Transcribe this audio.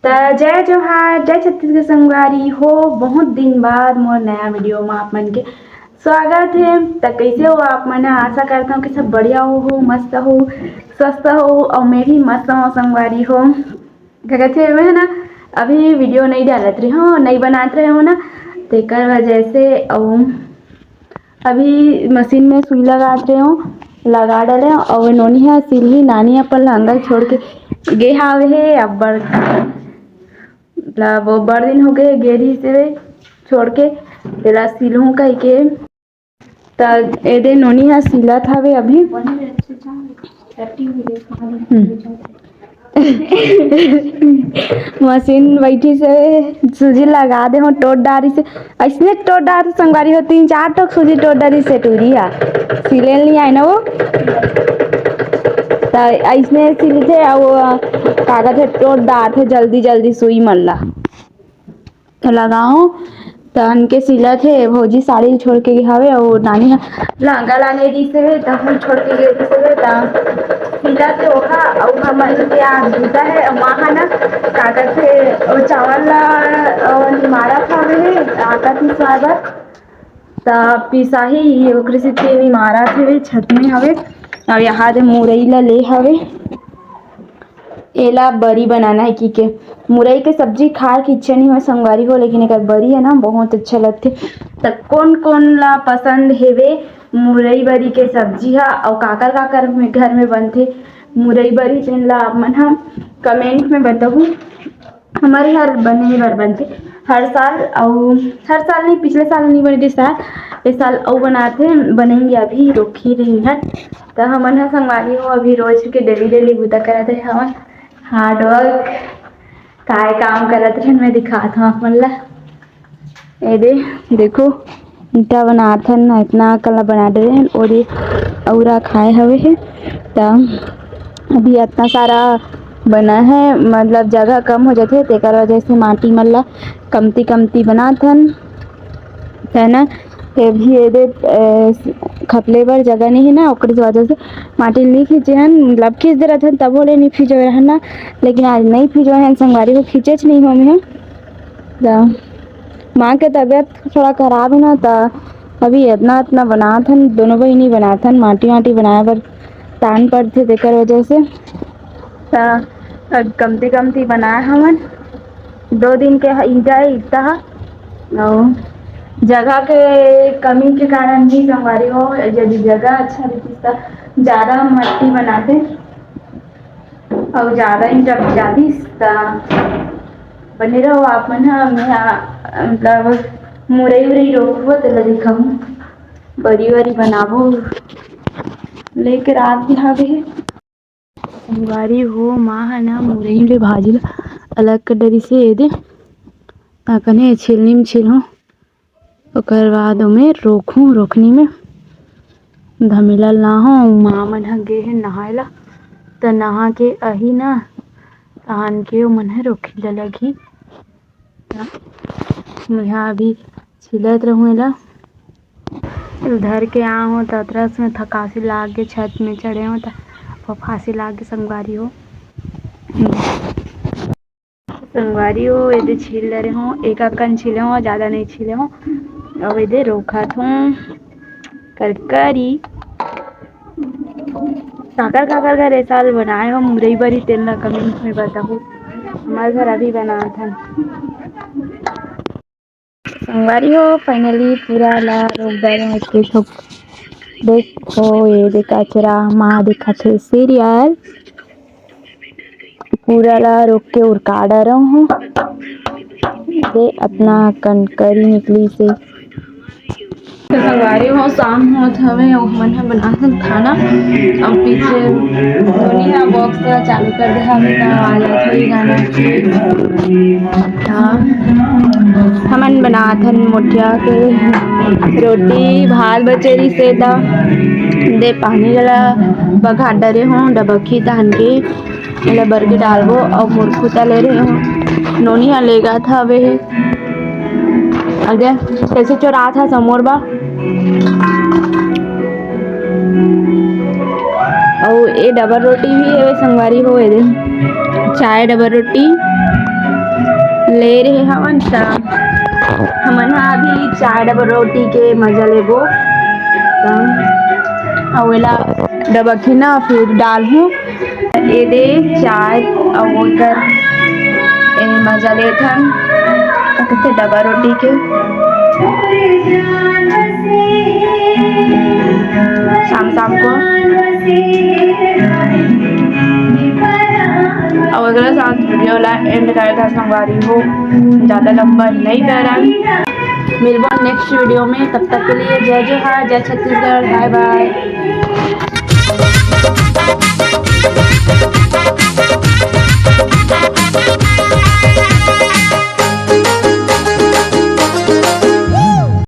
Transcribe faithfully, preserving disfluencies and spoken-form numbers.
त जय जोहार, जय छत्तीसगढ़ संगवारी हो। बहुत दिन बाद मोर नया वीडियो में आप मन के स्वागत है। त कैसे हो आप मन? आशा करता हूँ कि सब बढ़िया हो, हो मस्त हो, स्वस्थ हो, और मैं भी मस्त हूँ संगवारी हो। का कहते हैं, मैं ना अभी वीडियो नहीं डालत रहे हूँ, नहीं बनात रहे हूँ ना, तेकर वजह से। और अभी मशीन में सुई लगात रहे हूँ, लगा डाले हूँ। और नोनी है सिलही, नानी अपन लंगर छोड़ के गे हावे है। अब बड़, मतलब वो बड़ दिन हो गए गे रही से छोड़ के, तेला सिलहूँ कह के। त एदे नोनी ह सिलत हवे अभी। हम्म। मशीन बैठी से सुजी लगा दे हो, टोट डारी से। ऐसने टोट डार संगवारी हो, तीन चार ठोक सुजी टोट डारी से टूरी हा। सिले नहीं आए ना वो। त ऐसने सिलथे, अउ कागज हे टोट डार थे जल्दी जल्दी सुई मन ला। त लगाओ, त अनके सिलत हे। भौजी साड़ी छोड़ के गे हवे, अउ नानी ह लहंगा लाने दिस हे, त हम छोड़ के गे दिस हे, त सिलत हे ओहा। अउ हमन के आज बूता हे, अउ माँ ह ना का कथे, ओ चावल ला, अ, निमारत हवे हे, आटा पिसवाए बर। त पिसाही, ओकरे से तेल निमारत हवे, छत में हवे, अउ यहाँ दे मुरई ला ले हवे। एला बरी बनाना है कि के, मुरई के सब्जी खाए के इच्छा नहीं हो संगवारी हो, लेकिन एकर बरी है ना बहुत अच्छा लगथे। त कौन कौन ला पसंद हेवे मुरई बरी के सब्जी हा, अउ काकर काकर में घर में बनथे मुरई बरी, तेन ला आप मन हा कमेंट में बताहू। हमारे हर बने बर बनथे हर साल, अउ हर साल नहीं, पिछले साल नहीं बने रहिस, ए साल अउ बनाथे, बनेंगे, अभी रोखी रही है। त हमन ह संगवारी हो अभी रोज के डेली डेली बूता करत रहे हवन। हार्ड वर्क, काय काम करत रहन, मैं दिखात हूँ आप मन ला। ए दे, देखो, ईंटा बनात हन, इतना कला बना दे रहन, और ये अउरा खाए हवे हे। त अभी इतना सारा बना है, मतलब जगह कम हो जाथे, तेकर वजह से माटी मन ला कमती कमती बनात हन। है ना? ये भी ये दे, अ, खपले बर जगह नहीं है ना, ओकरे वजह से माटी नहीं खींचे हन, मतलब खींच दे रहन, तब बोले नहीं खींचो रहन ना, लेकिन आज नहीं खींचो हन संगवारी हो, खींचेच नहीं होम हम। त माँ के तबीयत थोड़ा खराब है ना, त अभी इतना इतना बनात हन, दोनों बहिनी बनात हन, माटी माटी बनाए बर तान पड़थे, तेकर वजह से। त अब कमती कमती बनाए हवन, दो दिन के ह-, ईंटा है, इतना ह। अउ जगह के कमी के कारण ही संगवारी हो, यदि जगह अच्छा रहती त ज्यादा मट्टी बनाते, अउ ज्यादा ही जब जातिस त बने रहो आप मन ह। मैं हा, मतलब मुरई उरई रोकबो, तेला दिखाहूँ, बरी वरी बनाबो, लेके रात भी हावे हे। संगवारी हो, माँ ह ना मुरई ले भाजी ला अलग कर डरिस हे, एदे। त कने छिलनी में छिलहूँ, ओकर बाद ओमे रोखहूँ, रोखनी में धमेला लाहूँ। माँ मन ह गे हे नहाए ला, त नहा के आही ना, तहान के ओमन ह रोखी ला लगही। त मेहा अभी छिलत रहूँ एला, धर के आ हूँ, त अतरस में थकासी लाग के छत में चढ़े हूँ, त फफासी लाग के संगवारी हो। संगवारी हो, एदे छील डरे हूँ, एक अकन छीले हूँ, ज्यादा नहीं छीले हूँ। अब एदे रोखत हूँ करकरी। काकर काकर घर ए साल बनाए हो मुरई बरी, तेन ला कमेंट में बताहू। हमारे घर अभी बनात हन। संगवारी हो, finally पूरा ला रोक डारे हूँ एक ठोक। देखो, ये दे कचरा, माँ दिखाथे serial। पूरा ला रोक के उरका डारे हूँ। दे, अपना कनकरी निकली से। तो संगवारी हो, शाम होत हवे, अउ हमन ह बनात हन खाना। अउ पीछे नोनी ह box ला चालू कर दे हवे, त आवाज आत होही गाना के। त हमन बनात हन मोठिया के रोटी, भात बचे रहिसे, त दे पानी ला बघार डरे हों, डबकी तहन के एला बर के डालबो। अउ मुरखुता ले रहे हों, नोनी ह लेगत हवे हे। अरे, कैसे चोरात हस मोर बर। अउ ए डबल रोटी भी हे संगवारी हो, एदे चाय डबल रोटी। ले रहे हवन त हमन ह अभी चाय डबल रोटी के मजा लेबो। त अउ एला डबकही ना, फिर डालहूँ। ए दे चाय अउ ओकर ए मजा लेथन, का कथे, डबल रोटी के। शाम शाम को। अउ अगला साथ वीडियो ला एंड करे था संगवारी हो, ज़्यादा लंबा नहीं करन। मिलबो नेक्स्ट वीडियो में, तब तक के लिए जय जोहार, जय छत्तीसगढ़, बाय बाय।